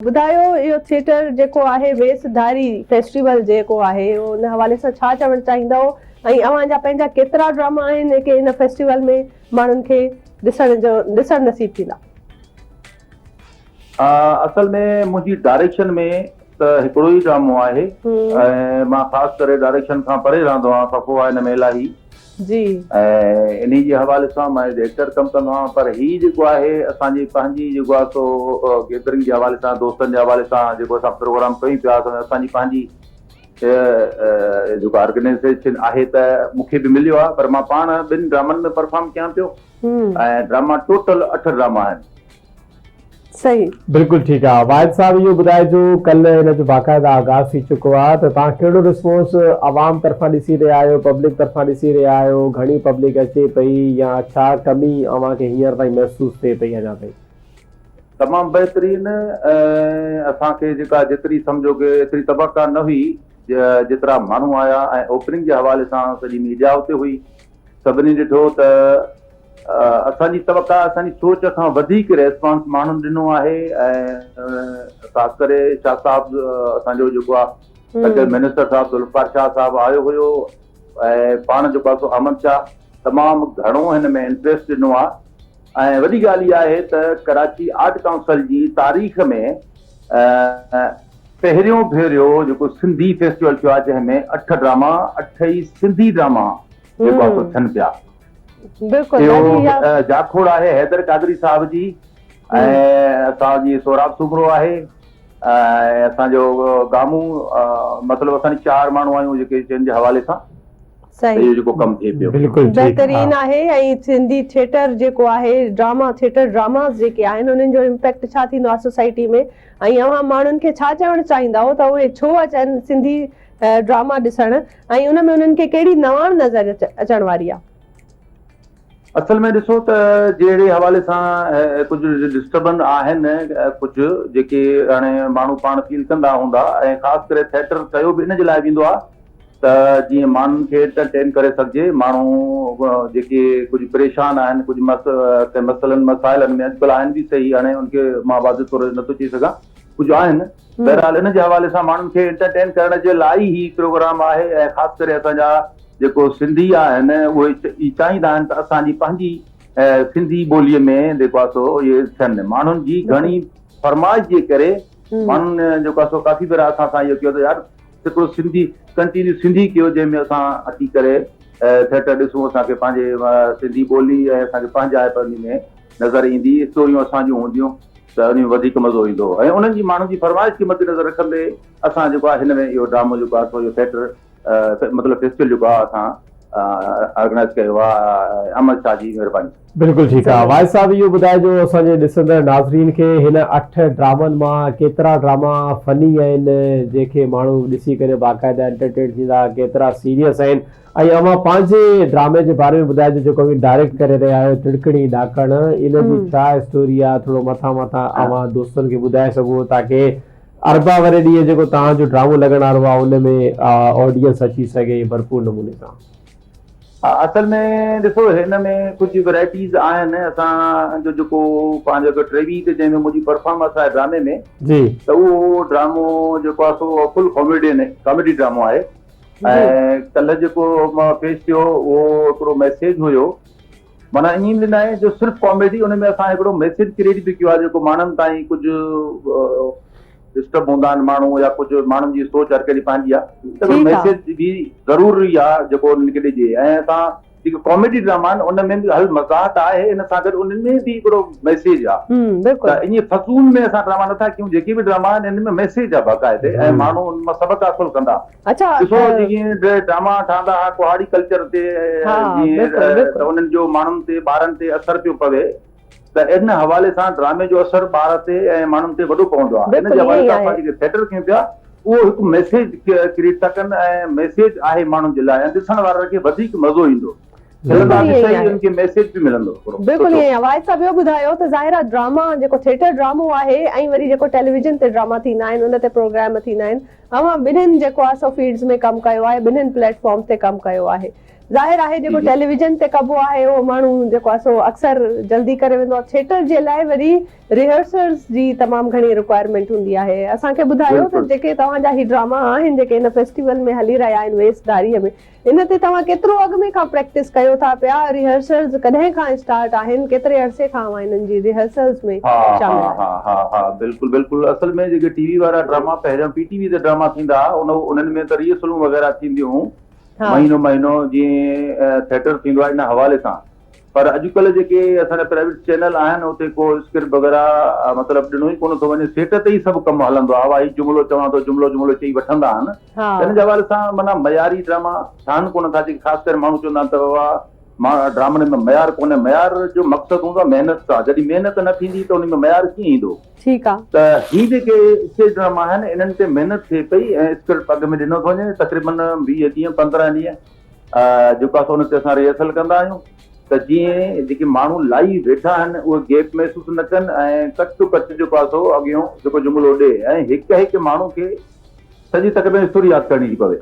ٻڌايو اهو ٿيٽر جيڪو آهي ويس ڌاري فيسٽيول جيڪو آهي ان حوالي سان ڇا چوڻ چاهيندؤ ۽ اوهان جا پنهنجا ڪيترا ڊراما آهن جيڪي ان فيسٽيول ۾ ماڻهن کي ڏسڻ جو ڏسڻ نصيب ٿيندا. اصل ۾ منهنجي ڊائريڪشن ۾ ته هڪڙو ئي ڊرامو آهي ۽ مان خاص ڪري ڊائريڪشن کان پري رهندو آهيان خفو آهي ان ۾ الاهي. جي. ۽ انهي جي حوالي سان مان ايز ايڪٽر ڪم ڪندو آهيان پر هي جيڪو آهي اسان جي پنهنجي جيڪو آهي سو گيدرنگ جي حوالي سان دوستن جي حوالي سان جيڪو اسان پروگرام ڪيون پيا اسان جي پنهنجي جيڪو آرگنائيزيشن آهي ته مون کي به مليو آهي پر مان پاڻ ٻن ڊرامن ۾ پرفارم ڪيان پيو ۽ ڊراما ٽوٽل اٺ ڊراما آهن. صحيح. بلڪل ٺيڪ آ واحد صاحب اهو ٻڌائجو ڪلهه ان جو باقاعده آغاز ٿي چڪو آ ته توهان ڪهڙو رسپانس عوام طرفان ڏسي رهيا آهيو پبلڪ طرفان ڏسي رهيا آهيو گهڻي پبلڪ اچي پئي يا ڇا ڪمي اوهان کي هينئر تائين محسوس ٿئي پئي اڃا تائين. تمام بهترين ۽ اسان کي جيڪا جيتري سمجهو ڪي ايتري توقع نه هئي جيترا ماڻهو آيا ۽ اوپننگ جي حوالي سان سڄي ميڊيا اتي هئي سڀني ڏٺو ته اسان جي توقع اسان جي سوچ کان وڌيڪ ريسپانس ماڻهن ڏنو آهي ۽ خاص ڪري شاهه صاحب اسان جو جيڪو آهي ڪلچر منسٽر صاحب ذوالفقار شاهه صاحب آيو هيو ۽ پاڻ جيڪو آهي سو احمد شاهه تمام گهڻو هن ۾ انٽريسٽ ڏنو آهي ۽ وڏي ڳالهه اها آهي ته ڪراچي آرٽ ڪائونسل جي تاريخ ۾ پهريون ڀيريو جيڪو سنڌي فيسٽيول ٿيو آهي جنهن ۾ اٺ ڊراما اٺ ئي سنڌي ڊراما جيڪو آهي سو ٿين پيا. بلڪل اهو جاکوڙ آهي حيدر قادري صاحب جي ۽ اسان جي سهراب سومرو آهي ۽ اسان جو گامون مطلب اسان چار ماڻهو آهيون جيڪي جن جي حوالي سان صحيح اهو جيڪو ڪم ٿئي پيو. بلڪل ٺيڪ بهترين آهي ۽ سنڌي ٿيٽر جيڪو آهي ڊراما ٿيٽر ڊراماز جيڪي آهن انهن جو امپيڪٽ ڇا ٿيندو آهي سوسائٽي ۾ ۽ اوهان ماڻهن کي ڇا چوڻ چاهيندائو ته اهي ڇو اچن سنڌي ڊراما ڏسڻ ۽ ان ۾ انهن کي ڪهڙي نواڻ نظر اچڻ واري آ. اصل ۾ ڏسو ته جهڙي حوالي سان ڪجهه ڊسٽربن آهن ڪجهه جيڪي هاڻي ماڻهو پاڻ فيل ڪندا هوندا ۽ خاص ڪري ٿيٽر ڪيو به ان جي لاء ويندو آهي ته جيئن ماڻهن کي انٽرٽين ڪري سگهجي ماڻهو جيڪي ڪجهه پريشان آهن ڪجهه ڪنهن مسئلن مسائلن ۾ اڄڪلهه آهن به صحيح هاڻي ان کي مان واضح طور نٿو چئي سگهان ڪجهه آهن بهرحال ان جي حوالي سان ماڻهن کي انٽرٽين ڪرڻ جي لاء ئي هي پروگرام آهي ۽ خاص ڪري اسان جا جيڪو سنڌي آهن اهي چاهيندا آهن ته اسان جي پنهنجي سنڌي ٻولي ۾ جيڪو آهي سو اهي ٿين ماڻهن جي گهڻي فرمائش جي ڪري ماڻهن جيڪو آهي سو ڪافي ڀيرا اسان سان اهو ڪيو ته يار هڪڙو سنڌي ڪنٽينيو سنڌي ڪيو جنهن ۾ اسان اچي ڪري ٿيٽر ڏسون اسان کي پنهنجي سنڌي ٻولي ۽ اسان کي پنهنجائپ ان ۾ نظر ايندي اسٽوريون اسان جون هونديون ته ان ۾ وڌيڪ مزو ايندو ۽ انهن جي ماڻهن جي فرمائش کي مدنظر رکندي اسان جيڪو آهي هن ۾ اهو ڊرامو جيڪو آهي سو اهو ٿيٽر مطلب فيسٽيول جيڪو آهي اسان آرگنائز ڪيو آهي احمد شاهه جي مهرباني. بلڪل ٺيڪ آ واحد صاحب اهو ٻڌائجو اسان جي ڏسندڙ ناظرين کي هن اٺ ڊرامن مان ڪيترا ڊراما فني آهن جنهن کي ماڻهو ڏسي ڪري باقاعده انٽرٽين ٿيندا ڪيترا سيريس آهن ۽ اوهان پنهنجي ڊرامي جي باري ۾ ٻڌائجو جيڪو اوهين ڊائريڪٽ ڪري رهيا آهيو تڙڪڻي ڏاڪڻ ان جي ڇا اسٽوري آهي ٿورو مٿان مٿان اوهان دوستن کي ٻڌائي سگهو تاڪه اربع واري ڏينهن جيڪو توهان جو ڊرامو لڳڻ وارو آهي ان ۾ آڊينس اچي سگهي ڀرپور نموني سان. اصل ۾ ڏسو هن ۾ ڪجهه ورائٽيز آهن اسان جو جيڪو پنهنجو هڪ ٽيويهه تي جنهن ۾ منهنجي پرفارمنس آهي ڊرامي ۾ جي ته اهو ڊرامو جيڪو آهي سو فل ڪاميڊين ڪاميڊي ڊرامو آهي ۽ ڪلهه جيڪو مان پيش ٿيو اهو هڪڙو ميسيج هيو معنيٰ ائين به ناهي جو صرف ڪاميڊي ان ۾ اسان هڪڙو ميسيج ڪريٽ به ڪيو آهي جيڪو ماڻهن تائين ڪجهه ڊسٽرب هوندا آهن ماڻهو يا ڪجهه ماڻهن جي سوچ هر ڪنهن جي پنهنجي آهي ته ميسيج به ضروري آهي جيڪو انهن کي ڏجي ۽ اسان جيڪي ڪاميڊي ڊراما آهن ان ۾ به هل مزاح ته آهي ان سان گڏ انهن ۾ به هڪڙو ميسيج آهي ته ائين فضول ۾ اسان ڊراما نٿا ڪيون جيڪي به ڊراما آهن انهن ۾ ميسيج آهي باقاعدي ۽ ماڻهو ان مان سبق حاصل ڪندا ڏسو جيئن ڊراما ٺهندا هئا ڪهاڙي ڪلچر تي جيئن ته انهن جو ماڻهن تي ٻارن تي اثر پيو پوي ته ان حوالي سان ڊرامي جو اثر ٻار تي ۽ ماڻهن تي وڏو پوندو آهي. ان جي حوالي سان اسان جيڪي ٿيٽر ڪيون پيا اهو هڪ ميسيج ڪريٽ ٿا ڪن ۽ ميسيج آهي ماڻهن جي لاء ۽ ڏسڻ وارن کي وڌيڪ مزو ايندو. کلندا به سهي انهن کي ميسيج به ملندو هڪڙو بلڪل ائين آهي. واحد صاحب اهو ٻڌايو ته ظاهر آهي ڊراما جيڪو ٿيٽر ڊرامو آهي ۽ وري جيڪو ٽيليويزن تي ڊراما ٿيندا آهن ان تي پروگرام ٿيندا آهن اوهان ٻنهين جيڪو آهي سو فيلڊز ۾ ڪم ڪيو آهي ٻنهين پليٽ فارمز تي ڪم ڪيو آهي. ظاهر آهي جيڪو ٽيليويزن تي ڪبو آهي اهو ماڻهو جيڪو آهي سو اڪثر جلدي ڪري ويندو آهي ٿيٽر جي لاء وري ريهرسلز جي تمام گهڻي رڪوائرمينٽ هوندي آهي. اسان کي ٻڌايو ته جيڪي توهان جا هي ڊراما آهن جيڪي هن فيسٽيول ۾ هلي رهيا آهن ويس ڌاريء ۾ ان تي توهان ڪيترو اڳ ۾ کان پريڪٽس ڪيو ٿا پيا ريهرسلز ڪڏهن کان اسٽارٽ آهن ڪيتري عرصي کان اوهان انهن جي ريهرسلز ۾ ها شامل ها آهيو. ها ها ها بلڪل بلڪل اصل ۾ جيڪي ٽي وي وارا ڊراما پهريان پي ٽي وي تي ڊراما ٿيندا ها ان انهن ۾ ته ريهرسلون وغيره ٿينديون هيون ها. مهينو مهينو جيئن ٿيٽر ٿيندو آهي ان حوالي سان پر اڄڪلهه جيڪي اسان جا پرائيويٽ چينل آهن اتي ڪو اسڪرپٽ وغيره مطلب ڏنو ئي ڪونه ٿو وڃي سيٽ تي ئي سڀ ڪم هلندو آهي هي جملو چوان ٿو جملو جملو چئي وٺندا آهن ته ان جي حوالي سان معنيٰ معياري ڊراما ٺهن ڪونه ٿا جيڪي خاص ڪري ماڻهو چوندا آهن ته بابا مان ڊرامن ۾ معيار ڪونهي معيار جو مقصد هوندو آهي محنت سان جڏهن محنت نه ٿيندي ته ان ۾ معيار ڪيئن ايندو ٺيڪ آهي. ته هي جيڪي اسٽيج ڊراما آهن انهن تي محنت ٿئي پئي ۽ اسڪرپٽ اڳ ۾ ڏنو ٿو وڃي تقريبن 20 ڏينهن 15 ڏينهن جيڪو آهي سو ان تي اسان ريهرسل ڪندا آهيون ته جيئن جيڪي ماڻهو لائيو ويٺا آهن اهي گيپ محسوس نه ڪن ۽ ڪٽ ٽو ڪٽ جيڪو آهي سو اڳيون جيڪو جملو ڏي ۽ هڪ هڪ ماڻهو کي سڄي تقريبن اسٽوري ياد ڪرڻي ٿي پوي.